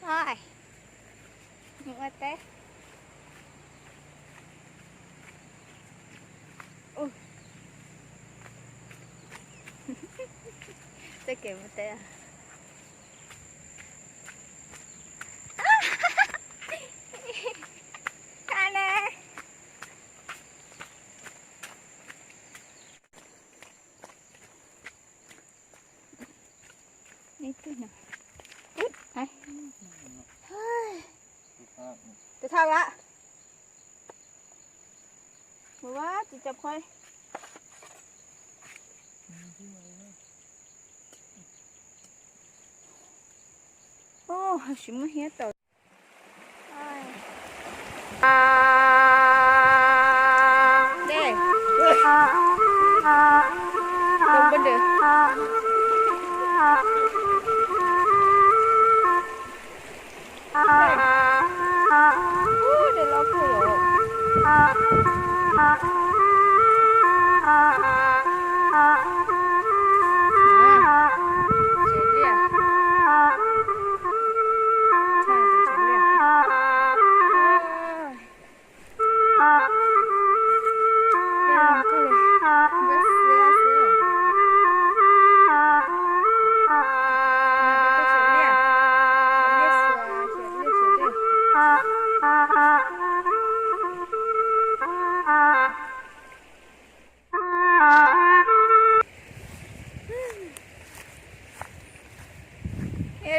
Ua teb. Txoj kev mus teb. Tus thawj a, mus tsis cov qhov. Sim muab hiab tau.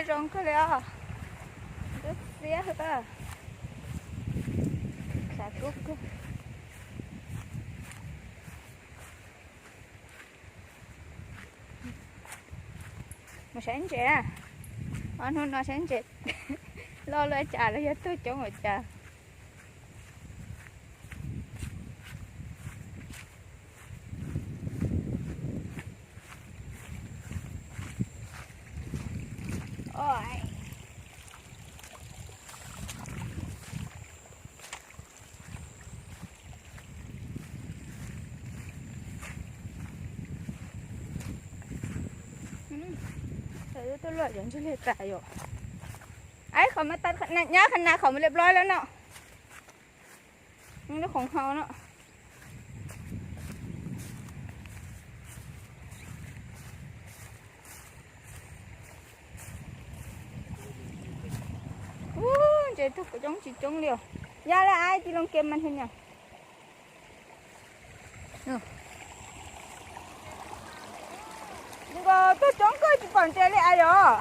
Zoo kawg li os. Ntxim xiab kawg. Sav kub kawg. Mus saib ntses na. Ob hnub no saib ntses loj loj cas los yog tuaj coob ua cas. Tuaj luaj cov ntsuj lig tas yom. Ai, qhov mas tas nyab qhov nas qhov mas li blob lawm no. Lub khoov hau no. Ub, ntses tug coob tsis coob li os. Yog li ai ci loo ke mas hwj nyam. Nkaus tuaj coob kawg tsis pom ntses li ai yom.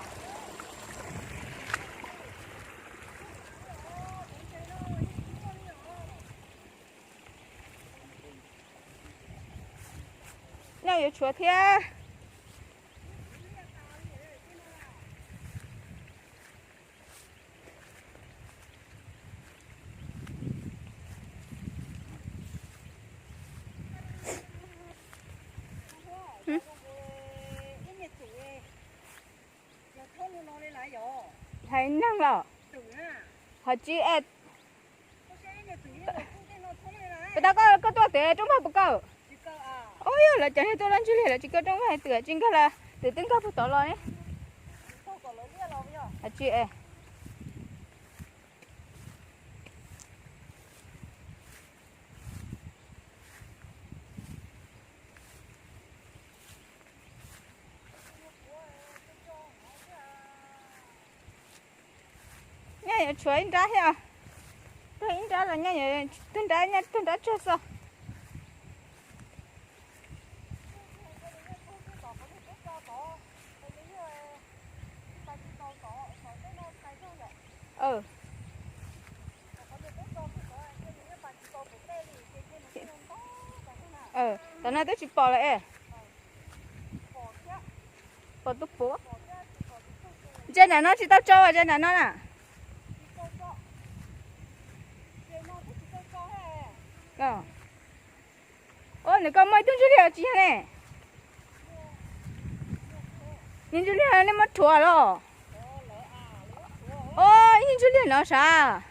Nyob yuav tshuav thiab. Hais neeg los? Hais tsis es. Puas tau koj, koj tuaj twg rooj vag puas kawg? Ub, yog lawv cov niag tuaj loj ntsuj lig lawv tsis kaw rooj vag hais twg tsis nkag lawm, twb twb nkag puag tod los ne. Hais tsis es. Nyob yuav tshuav ib nrab thiab. Tuag ib nrab los nyob yuav tug nrab, nyob tug nrab tsawg xwb. Tam no twb tsis pom lawm es. Pom tus puav. Ntses nram no tsis tau tsau, ntses nram no na. Ua, nws koj muaj ib tug ntsuj lig tsis yog ne? Niag ntsuj lig nej muab rhuav los? Ua, ib ntsuj lig no sav.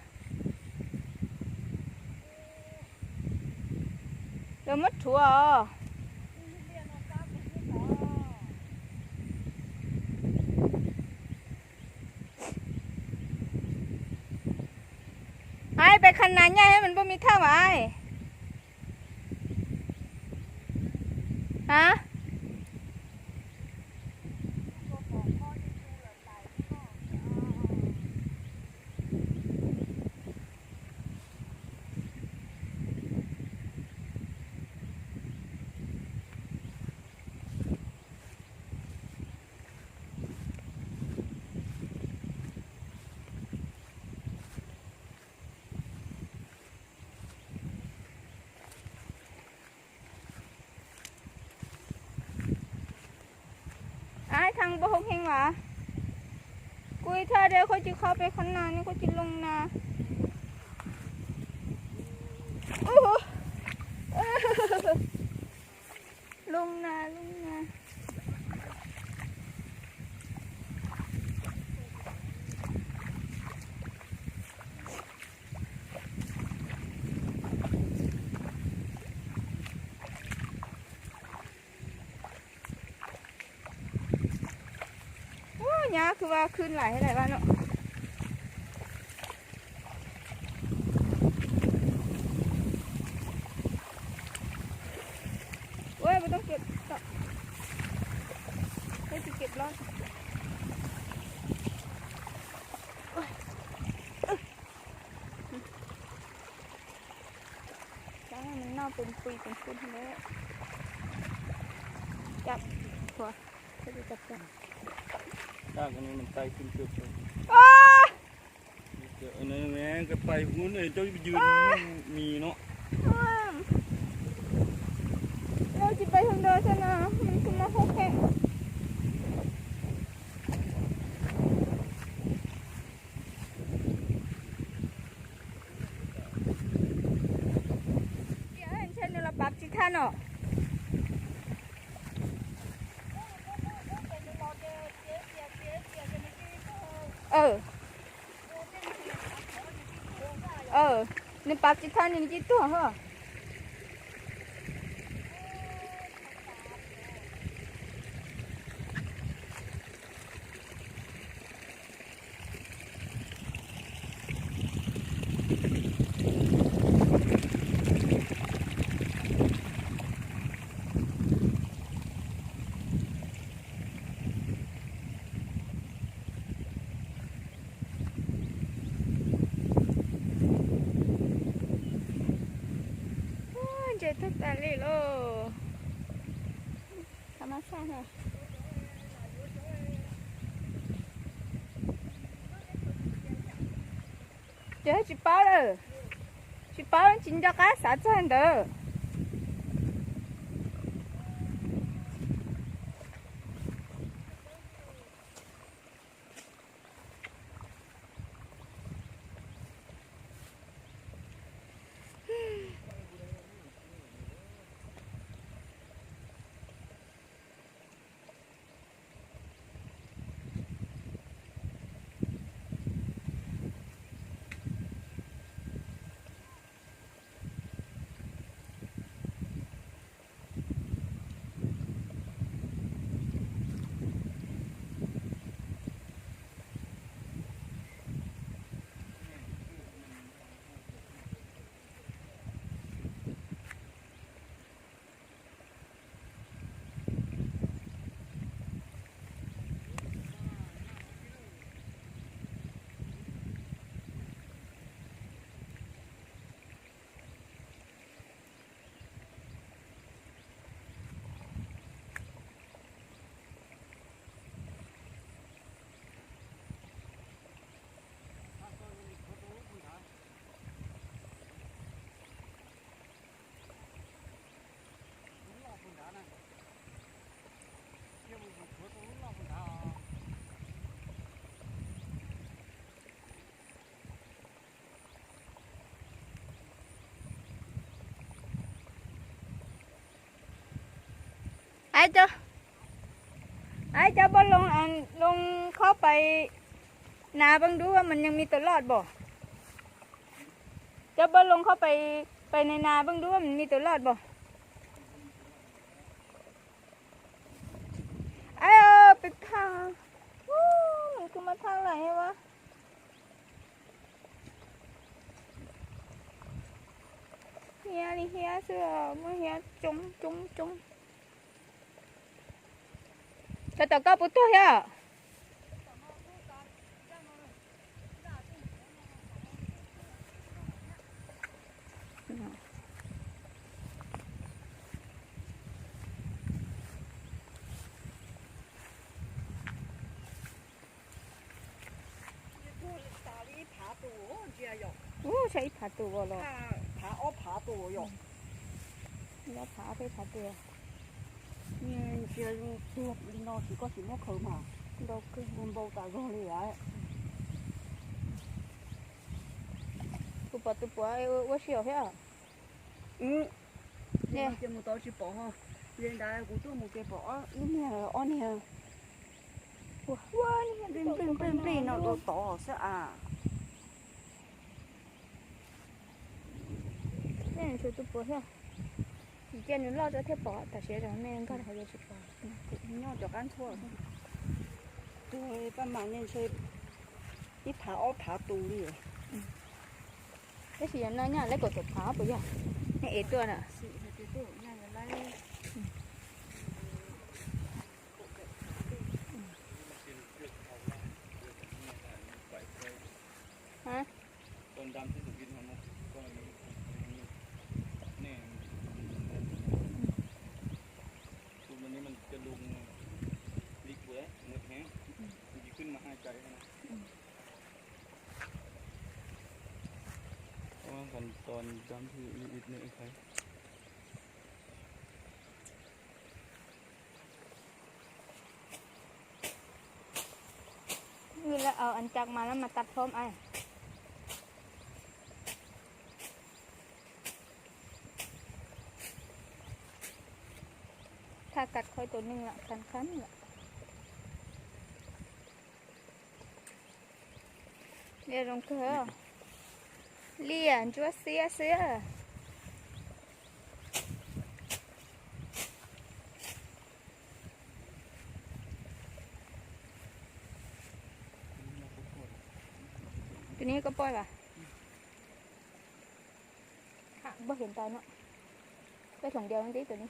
Lawv muab rhuav os. Khas nas nyaj mas puas muaj thaj mas ai? Hab? Ai, thaj npua hoob heev mas. Kuv thaj de koj tsis khob peb qhov nas ne, koj tsis loo nas. Loo nas, loo nas. Ub, nyab khwv vaj khwv laim lawm no. Ua, peb tsis kev blob. Noj pes pui pes pui. Tais huv cov mis no. Lawv tsis pais hauv ntawd xwb no, nws kuj muaj hoob heev. Ntshe nws los pav tsis thaj no. Nws pav tsis thaj nws cia tuag hos. Ntses tag tas li lauj. Ces tsis paub lawm, tsis paub tsis nco qab xav txog ntawd. Ai cov, ai cov npua loo, loo khob pais nas peb dub mas yeej me tus loj npaum. Cov npua loo khob pais, pais nas peb dub mas me tus loj npaum. Ai, peb thaj, nws kuj muaj thaj lawm ua. Hiab li hiab xwb, muaj hiab coob coob coob. Cov tom koj puas tuag thiab? Ub, tshaj ib phav tus los. Ob phav ob peb phav tus. Ntsia tuag li no tsis, koj tsis muab khaws mas ntau kawg, npau tas zog li lawm. Kuv pom tus puav ua si thiab. Mus tod tsis pom, li ntawd kuv tuaj mus ces pom ib niag ob niag nplij nplij nplij no rau tod xwb as. Nej tshuav tus puav thiab. Cia nws loj tso thiaj pom, tam sim no nej nkag hauv tsis pom. Nyob cov qab ntxhua. Tus paj mas nej ntshe ib phav ob phav tus li. Tab sis yog no nyob lawv kaum tawm phav puas yog? Nej ev tuaj na. Wb lawv au an cak mas lawv mas tag thom ai. Thaj kas qhov tus neeg lam khav khav lawm. Zoo kawg. Liaj ntsuab xiab xwb. Tus ni koj poj vas. Npog hiav ntau no. Peb hloov diav ntib tus ni.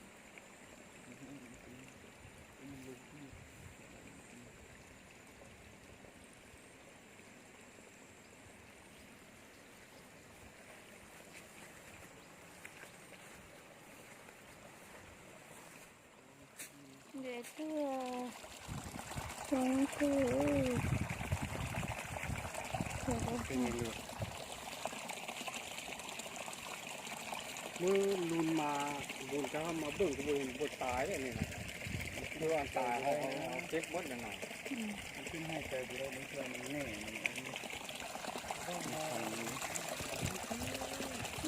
Nce tuaj coob kawg. Muab lun mas, lun rau mas nplooj kuv npua tas li no. Npua tas, peb muab no.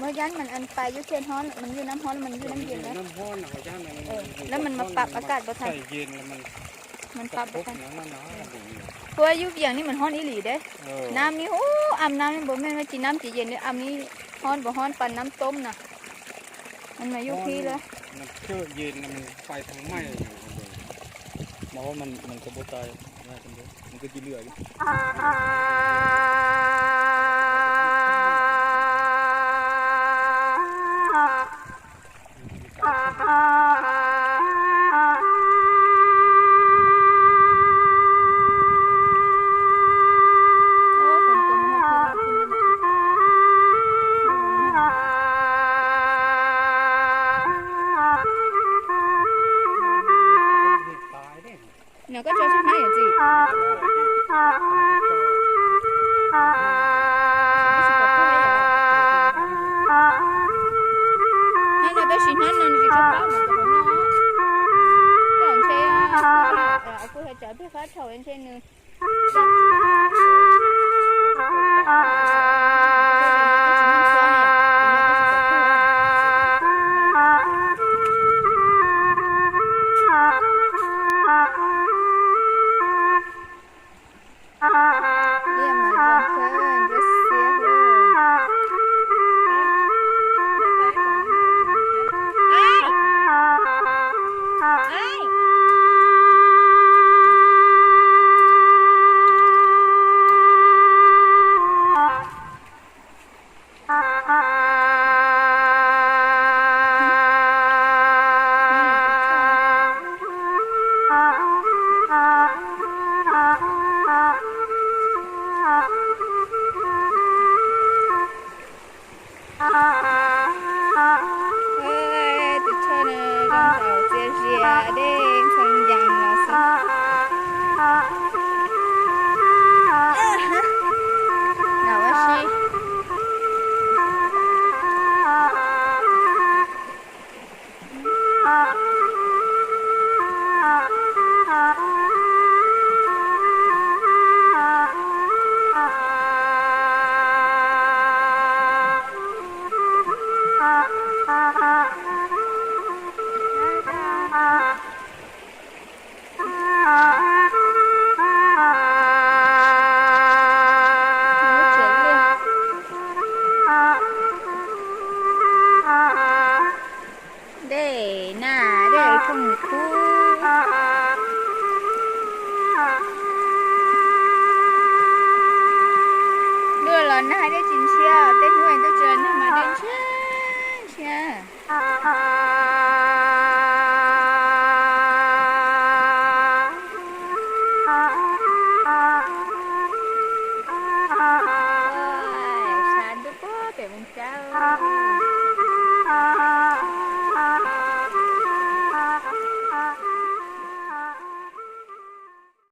Mas yab mas ăn pais yub thiaj hnov, mas yub nab hnov, mas yub nab yen na. Lawv mas mas pab a kaj tau thaj. Mas pab a kaj. Ua yub yees ni mas hnov ib lim deb. Nab ni ub, am nab ni npaum mej, tsis nab tsis yem li, am ni hnov npaum hnov pas nab toob na. Mas yub qhib lawm. Nws koj tso tseg hnab yom txiv. Hnab no tab sis hnab no nws tsis tshua paub mus rau hauv no. Koj ntshe kuj hais tsam peb fab dhau ntshe nws Tus tshuaj no zoo nraug txias zias dej ntxhee yees los xwb. Nram ua si. Dej nag dej thooj khub. Ntuj los nag dej tsis ntshiab, tej hnub ntuj tsis los nag mas dej ntshiab ntshiab.